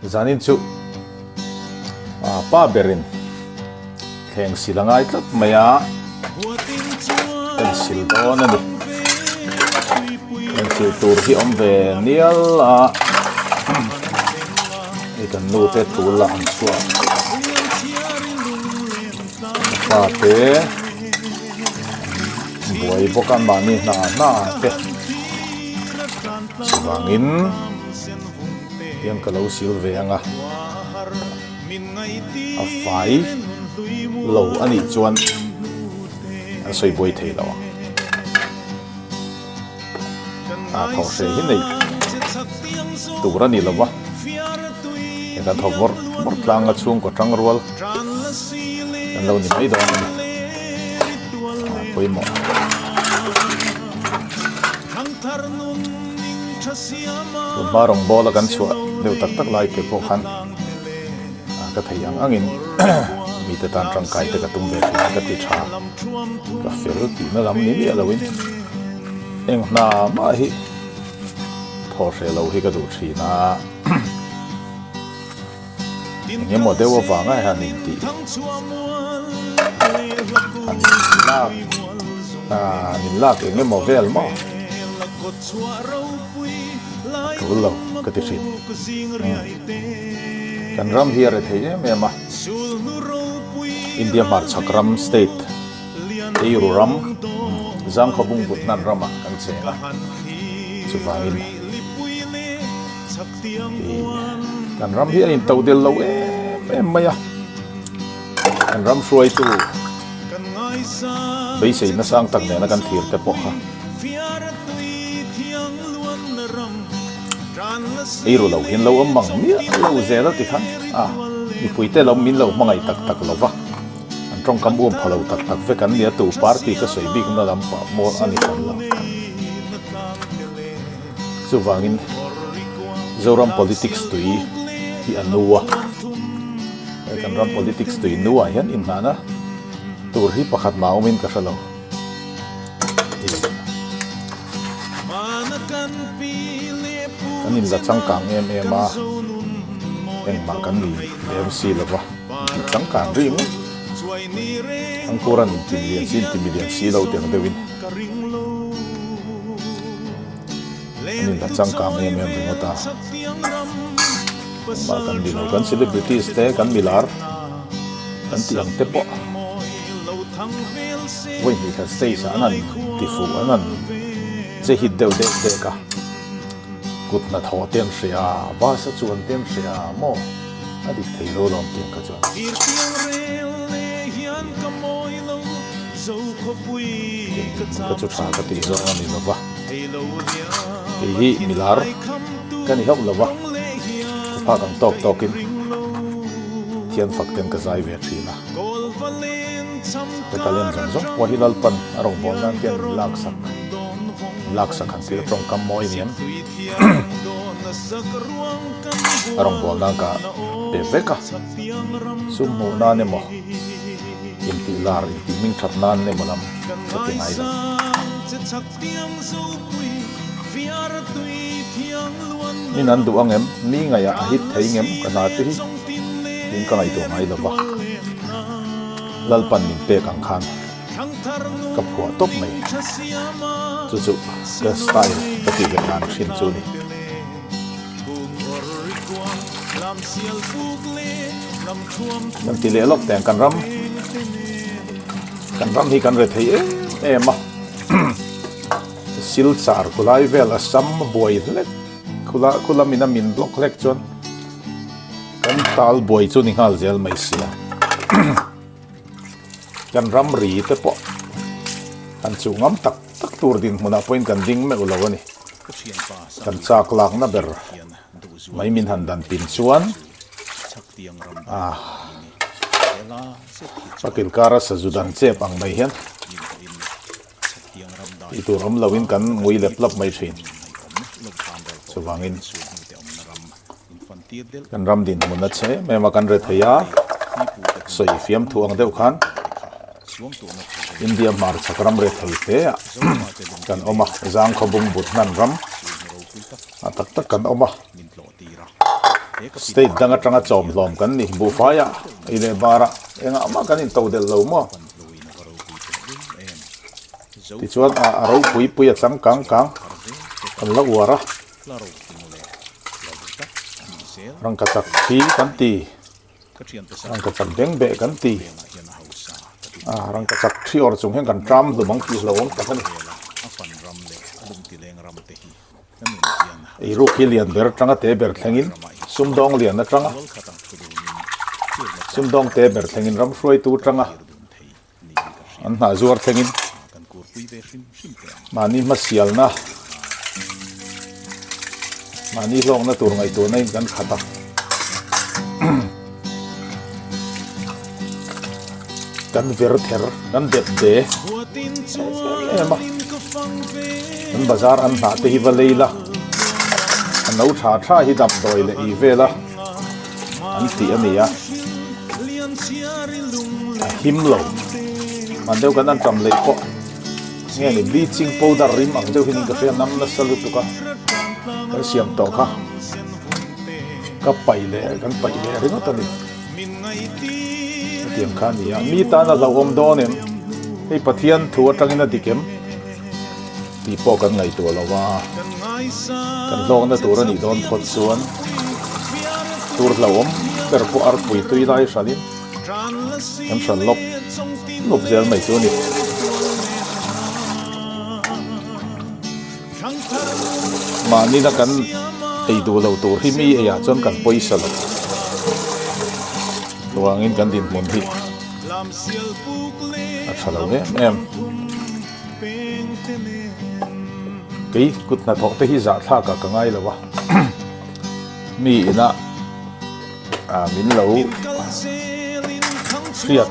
Zanin chu pa berin thleng sil a ngai tlat mai a, kan sil dawn a ni. Thleng sil tur hi awm ve nial a, hei kan nu te tul lah an chhuak pa te an buai bawk a mahni hna hna te chuvangin. Tiang ka lo sil ve ang a, a fai lo a nih chuan an sawi buai thei lo ang. A thawh hreh hi nei tur a ni lo va, he kan thawk vawrh vawrh tlang a chhungkaw tang rual kan lo ni mai dawn a ni. A pawimawh. Tunhma rawngbawla kan chhuah deuh tak tak lai te pawh khan ka thei ang angin mite tan tangkai te ka tum ve thin a ka ti tha ka fel tihna lam ni miah loin eng hna mah hi thaw hreh lo hi ka duh thin a engemaw deuh avanga han intih han lak han inlak engemaw vel maw a tul lo ka ti thin kan ram hi a rethei em em a India hmarchhak ram state eiru ram zangkhawbung but hnan ramah kan cheng a chuvangin Kan ram hi a in to del lo em em mai a, kan ram hruaitu beisei na sang tak nena kan thlir te pawh kha ei ru lo hian lo awm mang miah lo zel a ti khan a mipui te lo min lo hmangaih tak tak lo va, an tawngkam um pha lo tak tak vek an nia tu party ka sawi bik na lam pah maw a ni hran lo. Chuvangin Zoram politics tui hi a nu a, he kan ram politics tui nu ah hian inhnahna tur hi pakhat mah awmin ka hre lo. Kan inla changkang em em a, engmah kan ni lem si lo va, intih changkang ri ngawt. Thangkura'n intimlian si intimilian si lo tih ang deuhin. An inla changkang em em ringawt a, engmah kan ni lo, kan celebrities te kan milar kan tih ang te pawh vawi hnih khat stage ah an han ti fuh an han che hit deuh deuh dek a, kut hnathawh te an hria a, bus a chuan te an hria a maw a dik thei lo lawm tih ang kha chuan. Ka chu tha ka tih zawng a ni lo va, kei hi milar ka ni hauh lo va, ka phak ang tawk tawkin thian fak ten ka zai ve thin a, ka talent zawng zawng pawh hi Lalpan a rawngbâwl nan hian min laksak, min laksak han tih a tawngkam mawi aniang a rawngbâwl nan ka pe vek a, sum hmuh nan emaw. Intih lar, intih hming that nan emaw lam ka ti ngai lo. Min an duh ang em? Mi ngaihah a hit thei ngem ka hna te hi tiin ka ngaihtuah ngai lo va. Lalpan min pek ang khan ka phuah tawp mai. Chu chu ka style ka tih ve dan thin chu ni. Kan ti leh lawk teng kan ram kan ram hi kan re thei em em a silchar khulai vel Assam a buai hlek khula khula min a min block hlek chuan kan tal buai chu ni nghal zel mai sia kan ram ri te pawh han chuh ngam tak tak tur dinhmunah pawhin kan ding meuh lo a ni. Kan chak lakna ber mai min han dan pin chuan ah pakil kara sazu dan chep ang mai hian tih tur awm loin kan ngui lep lap mai thin. Chuvangin kan ram dinhmun a chhe em em a kan re thei a sawi fiam thu ang deuh khan India hmarchhak ram re thei hle ah kan awm a, Zangkhawbung but hnan ram a tak tak kan awm a. State dang atanga chawmhlawm kan ni. Buhfaiah ei leh barah engah mah kan intodelh lo maw? Tichuan a ropui pui a chang kang kang kan la uar a. Rangkachak thi kan ti. Rangkachak beng beh kan ti. Rangkachak thi awr chung hian kan tram hlum ang tih hlauhawm tak a ni. Eiruk hi lian ber atanga te ber thlengin sumdawng lian atanga sumdawng te ber thlengin ram hruaitu atanga an hnah zuar thlengin mahni hmasialna mahni hlawkna tur ngaihtuahna in kan khat a. Kan ver ther, kan dep de em em a. Kan bazar an hnah te hi va lei la, a no tha tha hi damdawi leh ih vel a an tih a ni a. A him lo, hman deuh kan an tam leh pawh nge ni bleaching powder rim ang deuh hian ka hria nam nasa lutuk a, kan siam tawh kha. Ka paih leh kan paih leh ringawt a ni. Hetiang kha a ni a, mi tan a hlauhawm dawn em? Hei Pathian thu atangin a dik em? Tih pawh kan ngaihtuah lo a, kan hlawkna tur a nih dawn phawt chuan tur hlauhawm ber pawh arpui tui lai hralhin kan hral lawp lawp zel mai chu a ni. Mahni na kan ei duh lo tur hi mi eiah chuan kan pawisa lo. Chuvangin kan dinhmun hi a tha lo em em. Kei kut hnathawh te hi zahthlak ah ka ngai lo a, mi inah min lo hriat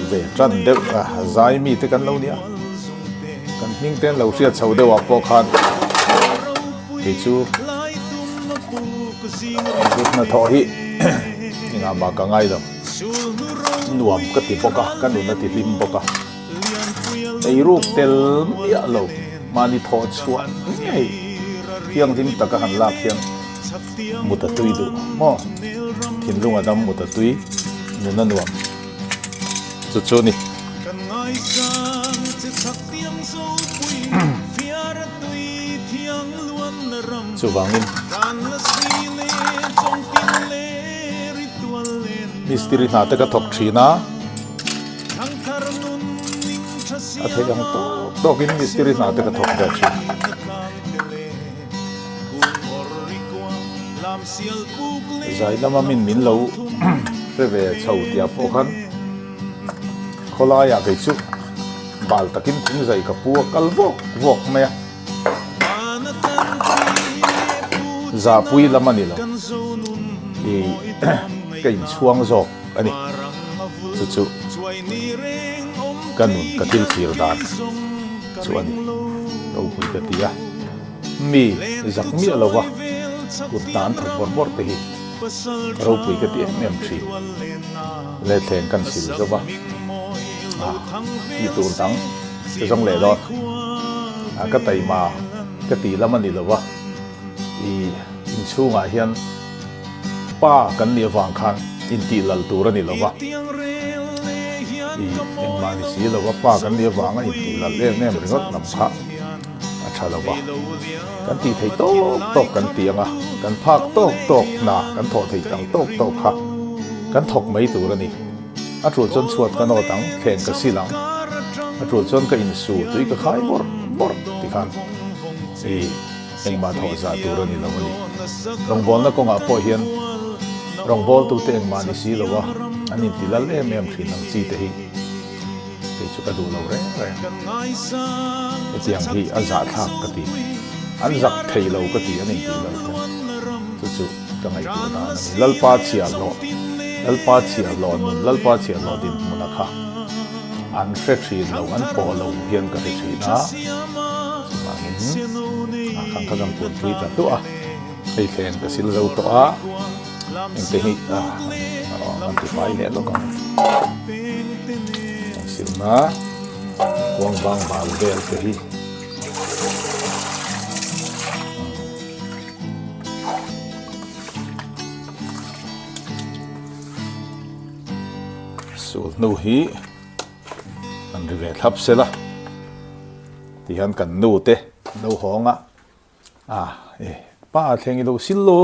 ve tan deuh a, zai mi te kan lo nia. Kan hming te an lo hriat chho deuh ah pawh khan kei chu kut hnathawh hi engah mah ka ngai lo. Nuam ka ti bawk a, ka nun a ti hlim bawk a. Eiruk tel miah lo mahni thawh chhuah ngei thianghlim taka han lak hian mut a tui duh maw? Thinlung a dam mut a tui, nun a nuam. Chu chu ni. Chuvangin mistiri hna te ka thawk thin a, a theih ang tawk tawkin mistiri hna te ka thawk ve thin. Zai lama min min lo hre ve chho tih pawh khan khawlaiah kei chu bal takin thing zai ka pu a kal vawk vawk mai a, zahpui lam a ni lo ih ka inchhuang zawk a ni chu chu ka nun ka thil thlir dan chu a ni ropui ka ti a. Mi zak miah lova kut tan thawk bawrh bawrh te hi ropui ka ti em em thin. Lethleng kan sil zo va, ah tih tur dang ka zawng leh dawn. Ah ka taima ka tih lam a ni lo va, ih inchhungah hian pa kan nih avang khan intih lal tur a ni lo va, ih engmah ni si lo va pa kan nih avanga intih lal em em ringawt lam kha. A tha lo va, kan tih theih tawk tawk kan ti ang a, kan phak tawk tawk hna kan thawh theih ang tawk tawk kha kan thawk mai tur a ni. A tul chuan chhuat ka nawt ang, thleng ka sil ang, a tul chuan ka insu tui ka khai bawrh bawrh ti khan i engmah thawh zah tur a ni lo a ni. Rawngbawlna kawngah pawh hian rawngbawltute engmah ni si lo a, an inti lal em em thin ang chi te hi. Kei chu ka duh lo reng reng. Hetiang hi a zahthlak ka ti. An zak thei lo ka ti an intih lo hian chu chu ka ngaihtuah dan a ni. Lalpa chhiahhlawh, Lalpa chhiahhlawh nun, Lalpa chhiahhlawh dinhmuna kha an hre thin lo, an pawh lo hian ka hre thin a. Chuvangin a khang kha kan puanpui ta hluah a. Hei thleng ka sil zo tawh a. Engte hi an ti fai leh lawk ang. Kan silna kuang vang bal vel te hi. Sul hnu hi an ri ve thlap sela tihian kan nu te an lo hawng a, a e pa thleng i lo sil lo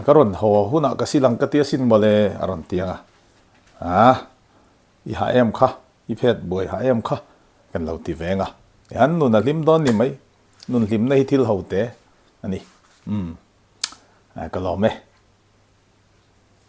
ka rawn haw hunah ka sil ang ka ti asin mawle a rawn ti ang a, a i hah em kha i phet buai hah em kha kan lo ti veng a, tihian nun a hlim dawn ni mai nun hlimna hi thil ho te a ni umm ka lawm e.